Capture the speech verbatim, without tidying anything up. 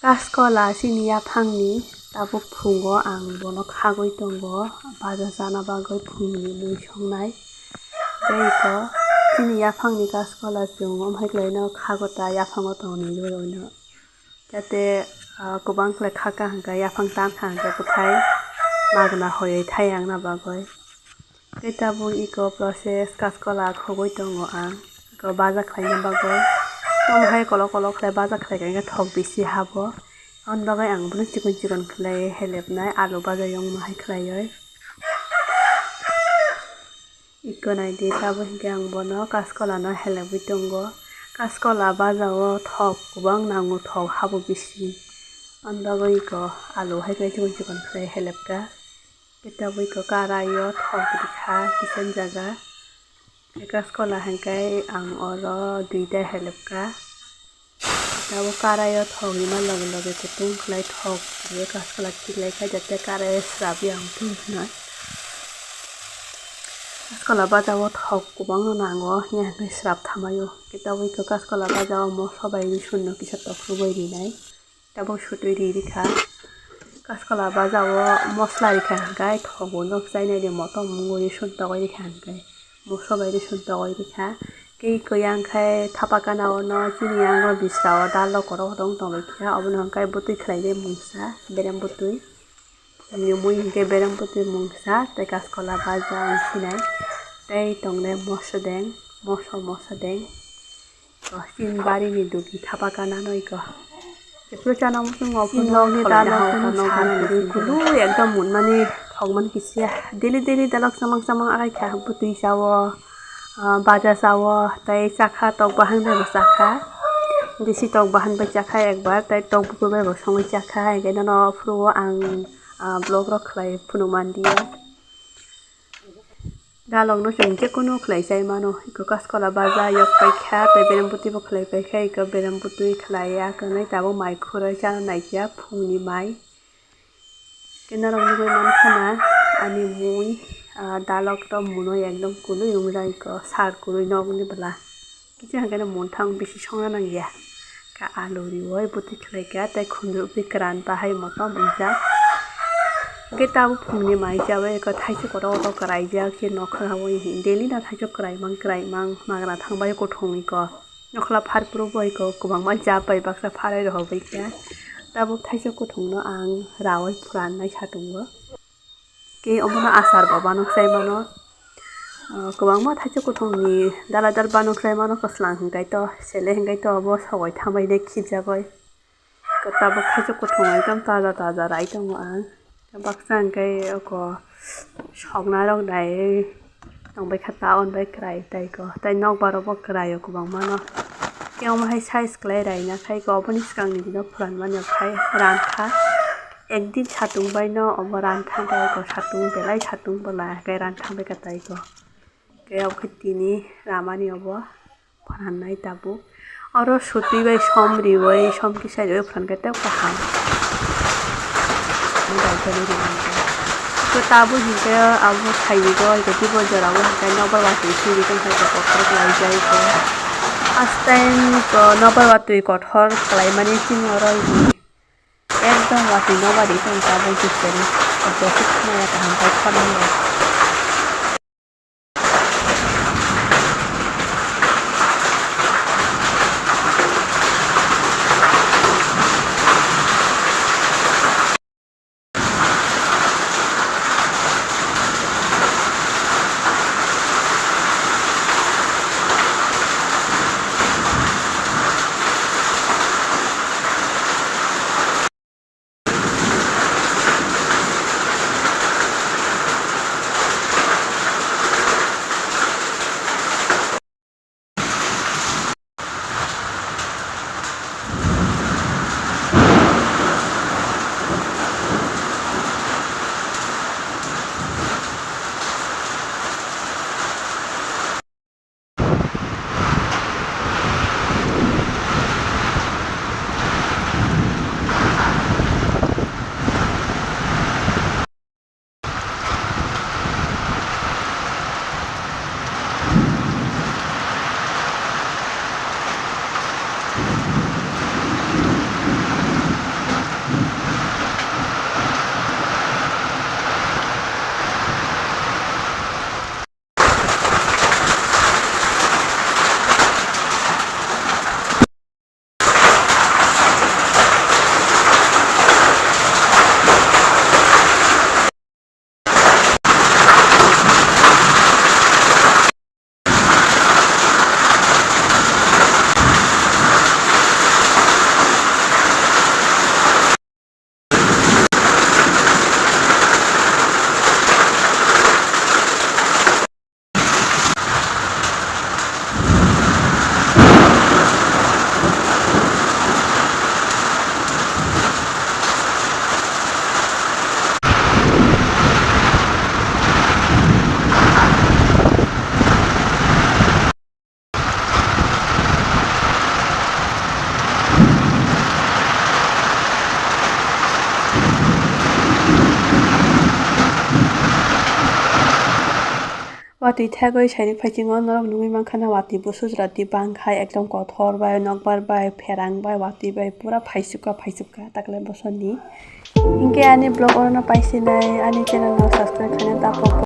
Kaskola chini yaphangni tabuk phungo ang bono khagwi tongo, baja chana bagwi phungni mui songnai. Tei eko chini yaphangni kaskola chwng omhai kwlaino khago ta yaphango tongo ni rwino. Jate, ah, kwbang khlai khaka hwnkhe yaphang tankha hwnkhe bwthai magna hoyoi thai angna bagwi. Tei tabuk eko process kaskola khogwi tongo ang, eko baja khlaina bagwi. Omo hai kolok kolok khlai baja khlai kha hwnkhe thok bisi habo. Aboni bagwi ang bono chikon chikon khlai helepnai alu baja yongma hai khlaiwi. Eko naidi tabuk hwnkhe ang bono kaskolano helepwi tongo. Kaskola bajao thok kwbang nango, thok habo bisi. Aboni bagwi eko alu hai khlai chikon chikon khlai helepkha. Tei tabuk eko karaio thok rikha kisan jaga. Tei kaskola hwnkhe ang oro duita helepkha. Tabuk karaio thok rima loge loge kutung khlai thok rwui kaskola khiklai kha, jate karaio srapwi ang tong hwnwi. Kaskola bajao thok kwbangno nango, hiya hwnwi srap thamaio. Tei tabuk eko kaskola bajao moso bai rwsonno kisa tokrwui rinai. Tabuk sutwi ri rikha. Kaskola bajao mosla rikha hwnkhe thogo nok chainai de motom wngwi rwson togwi rikha hwnkhe. Moso bai rwson togwi rikha. Tei kwya hwnkhe thapa gana o no chini yango bisra o dal rok kwrwng kwrwng tongwi kha. Obono hwnkhe bwtwi khlai de mungsa, berem bwtwi. Ani mui hwnkhe berem bwtwi mungsa tei kaskola baja wng sinai. Tei tongnai moso deng, moso moso deng. Chini barini dugi thapa gana no eko. Jephuru chana muchungo phuru nokni dalo phuru sari kulu ekdom munmani thokmani kisiya. Daily daily dalok chamang chamang agai kha bwtwi chao, ah, baja chao, tei chakha tok bahan bai bo chakha. Desi tok bahan bai chakha ekbar, tei tok bukur bai bo songwi chakha. Hingke nono phuru ang, ah, vlog rok khlai phunuk manliya. Dalokno chwng jekunu khlai chai mano. Eko kaskola baja yok paikha, tei berem bwtwi bo khlai paikha, eko berem bwtwi khlai ya, kwrwngwi tabuk mai khurui chana naikha phungni mai. Tei norok nugui mankha na ani mui, ah, dalok to mwnwi ekdom kunui wngjak eko, sar kunui nokni bwla. Kisa hwnkhe no monthang bisi songna nangya. Kha alu riui bwtwi khlaikha tei khunjukni kwran bahai motom wngjak. Hwnkhe tabuk phungni mai chabai eko thaichuk kotor kotor kwraijak khe nokha o daily no thaichuk kwraimang kwraimang magra thangbai kuthung eko. Nokhla pharphuru bo eko kwbangma jab bai baksa pharwi rohorbai kha. Tabuk thaichuk kuthungno ang raui phrannai satungo. Tei obono achar bo banok chai mano. Ah, kwbangma thaichuk kuthungni dala dal banok chai mano, kwslang hwnkhe to, sele hwnkhe to obo sogoi thambai de khibjagoi. Tabuk thaichuk kuthung ekdom taja taja rai tongo ang. Baksa hwnkhe oko soknai rok nai tongbai kha ta on bai kwrai tei ko, tei nokbar rok bo kwrai o kwbangma no. Tei omo hai size kwlai raina khai ko, oboni swkang ni bini phuran mani rok khai ran kha. Ekdin satung bai no omo ran thang bai ko, satung belai satung bwla khe ran thang bai ka tai ko. Khe obo khe tini ramani obo phrannai tabuk. Oro sutwi bai som riui, som kisa riui phran khe tei kaham. Khe tabuk hinkhe abo saimiko, hinkhe teibo jorao hinkhe nokbar watwi siri tongkha, hinkhe kotor khlaijai ko. First time ko nokbar watwi kotor khlaimani chini oro ekdom watwi nokbar ri tong tabuk hinkhe. Abo khe khwnaya kaham khe khorang rok. Watwi thagwi sairik phaisingo norok nugwi mankha na watwi bo sujra twi bangkhai ekdom kothor bai nokbar bai pherang bai watwi bai pura phaisukha phaisukha takle bosoni. Hinkhe ani vlog orono paisinai ani channel no subscribe khaina tapok.